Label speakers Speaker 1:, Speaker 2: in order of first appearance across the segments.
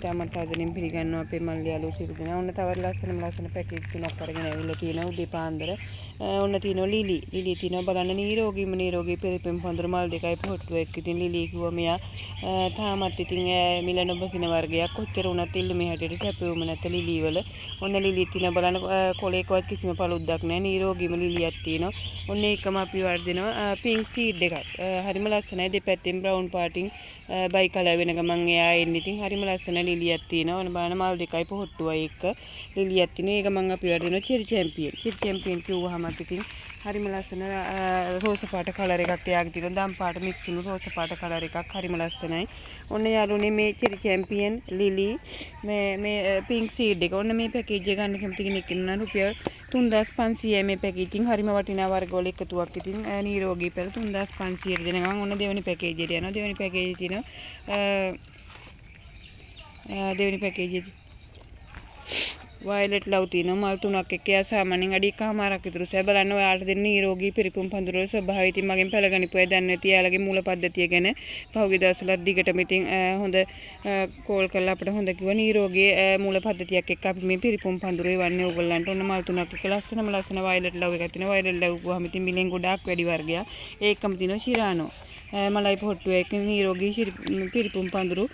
Speaker 1: ඉතාමත් ආදරෙන් පිළිගන්නවා අපේ මල්ලි යාළුවෝ සියලු දෙනා. ඔන්න තවත් ලස්සනම ලස්සන පැකේජ් තුනක් අරගෙන ඇවිල්ලා තියෙනවා උදේ පාන්දර. ඔන්න තියෙනවා ලිලි. ලිලි තියෙනවා බලන්න නිරෝගීම නිරෝගී පෙරපෙම් පඳුරු මල් දෙකයි පොහොට්ටුව එක්ක. ඉතින් ලිලි කිව්වා මෙයා තාමත් ඉතින් මිල නොබසින වර්ගයක්. කොච්චර වුණත් ඉල්ලුමේ හැටියට සැපයුම නැත ලිලි වල. ඔන්න ලිලි තියෙනවා බලන්න කොලේකවත් කිසිම පළුද්දක් නැහැ. නිරෝගීම ලිලියක් තියෙනවා. ඔන්න ඒකම අපි වර්ධිනවා පින්ක් සීඩ් එකක්. හරිම ලස්සනයි. දෙපැත්තෙන් බ්‍රවුන් පාටින් බයි කලර් වෙන ගමන් එයා එන්නේ. ඉතින් හරිම ලස්සන ලිලියක් තියෙනවා. ඔන්න බලන්න මල් දෙකයි පොහොට්ටුවයි එක්ක ලිලියක් තියෙනවා. ඒ ගමන් අපි වර්ධිනවා චෙරි චැම්පියන්. චෙරි චැම්පියන් කිව්වහම ඉතින් හරිම ලස්සන රෝස පාට කලර් එකක් එයාගේ තියෙනවා. දම් පාට මික්ස් වුණු රෝස පාට කලර් එකක් හරිම ලස්සනයි. ඔන්න යාළුවනේ මේ චෙරි චැම්පියන් ලිලි මේ මේ පින්ක් සීඩ් එක. ඔන්න මේ පැකේජ් එක ගන්න කැමති කෙනෙක් ඉන්නවා නම් රුපියල් 3500යි මේ පැකේජ්. ඉතින් හරිම වටිනා වර්ගවල එකතුවක්. ඉතින් නිරෝගී පැල 3500ට දෙන ගමන් ඔන්න දෙවෙනි පැකේජ් එකට යනවා. දෙවෙනි පැකේජ් එකේ තියෙනවා දෙවෙනි පැකේජ් එකේ වයලට් ලව් තියෙනවා මල් තුනක් එක්ක. එයා සාමාන්‍යයෙන් අඩි 1.5ක් විතර උසයි. බලන්න ඔයාලට දෙන්න නිරෝගී පිරිපුන් පඳුරු වල ස්වභාවය. ඉතින් මගෙන් පැලගනිපු අය දන්නේ නැති එයාලගේ මූල පද්ධතිය ගැන පහුගිය දවස්වලත් දිගටම ඉතින් හොඳ කෝල් කරලා අපිට හොඳ කිව්වා. නිරෝගී මූල පද්ධතියක් එක්ක අපි මේ පිරිපුන් පඳුරු එවන්නේ ඕගොල්ලන්ට. ඔන්න මල් තුනක් එක්ක ලස්සනම ලස්සන වයලට් ලව් එකක් තියෙනවා. වයලට් ලව් කිව්වහම ඉතින් මිලෙන් ගොඩාක් වැඩි වර්ගයක්. ඒකම තියෙනවා ශිරානෝ. මලයි පොහොට්ටුව එක්ක නිරෝගී පිරිපුන් පඳුරු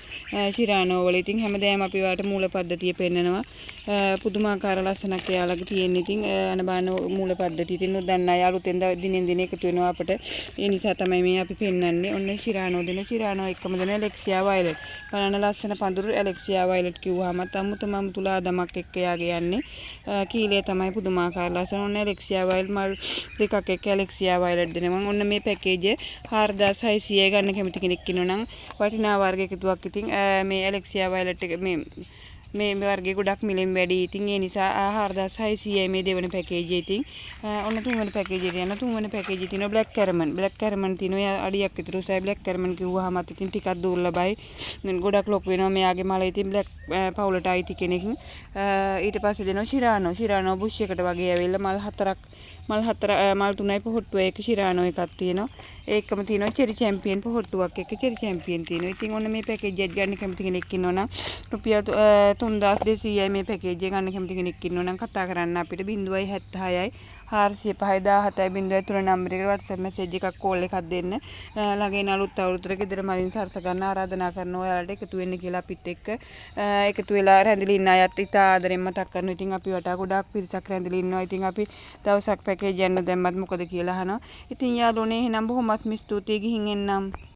Speaker 1: ශිරානෝ වල. ඉතින් හැමදාම අපි ඔයාලට මූල පද්ධතිය පෙන්නනවා. පුදුමාකාර ලස්සනක් එයාලගේ තියෙන. ඉතින් අන බලන්න මූල පද්ධතිය ඉතින් නොදන්න අය අලුතෙන් දිනෙන් දින එකතු වෙනවා අපට. ඒ නිසා තමයි මේ අපි පෙන්නන්නේ. ඔන්න ශිරානෝ දෙන ශිරානෝ එක්කම දෙන ඇලෙක්සියා වයලට්. බලන්න ලස්සන පඳුරු ඇලෙක්සියා වයලට් කිව්වහම අමුතුම අමුතු ලාදමක් එක්ක එයාගේ යන්නේ. කීලය තමයි පුදුමාකාර ලස්සන. ඔන්න ඇලෙක්සියා වයලට් මල් දෙකක් එක්ක ඇලෙක්සියා වයලට් දෙනවා. ඔන්න මේ පැකේජ් 4600 ගන්න කැමති කෙනෙක් ඉන්නවා නම් වටිනා වර්ග එකතුවක්. ඉතින් මේ ඇලෙක්සියා වයලට් එක මේ මේ වර්ගයේ ගොඩක් මිලෙන් වැඩි. ඉතින් ඒ නිසා 4600යි මේ දෙවන පැකේජ් එක. ඉතින් ඔන්න තුන්වෙනි පැකේජ් එකට යනවා. තුන්වෙනි පැකේජ් එකේ තියෙනවා බ්ලැක් කැරමන්. බ්ලැක් කැරමන් තියෙනවා අඩියක් විතර උසයි. බ්ලැක් කැරමන් කිව්වහමත් ඉතින් ටිකක් දුර්ලභයි. ගොඩක් ලොකු වෙනවා මෙයාගේ මල. ඉතින් බ්ලැක් පවුලට අයිති කෙනෙක්. ඊට පස්සේ දෙනවා ශිරානෝ. ශිරානෝ බුෂ් එකට වගේ ඇවිල්ලා මල් හතරක් මල් හතර මල් තුනයි පොහොට්ටුව එක ශිරානෝ එකක් තියෙනවා. ඒකම තියෙනවා චෙරි චැම්පියන් පොහොට්ටුවක් එක්ක චෙරි චැම්පියන් තියෙනවා. ඉතින් ඔන්න මේ පැකේජ් එක ගන්න කැමති කෙනෙක් ඉන්නවා නම් රුපියල් 3200යි මේ පැකේජ් එක ගන්න කැමති කෙනෙක් ඉන්නවා නම් කතා කරන්න අපිට 076යි 405 17 03 නම්බර එකට WhatsApp message එකක් කෝල් එකක් දෙන්න. ළඟ එන අලුත් අවුරුද්දට ගෙදර මලින් සරස ගන්න ආරාධනා කරනවා ඔයාලට එකතු වෙන්න කියලා. අපිත් එක්ක එකතු වෙලා රැඳිලා ඉන්න අයත් ඉතා ආදරෙන් මතක් කරනවා. ඉතින් අපි වටා ගොඩාක් පිරිසක් රැඳිලා ඉන්නවා. ඉතින් අපි දවසක් පැකේජ් යන්න දැම්මත් මොකද කියලා අහනවා. ඉතින් යාළුවනේ එහෙනම් බොහොමත්ම ස්තුතියි, ගිහින් එන්නම්.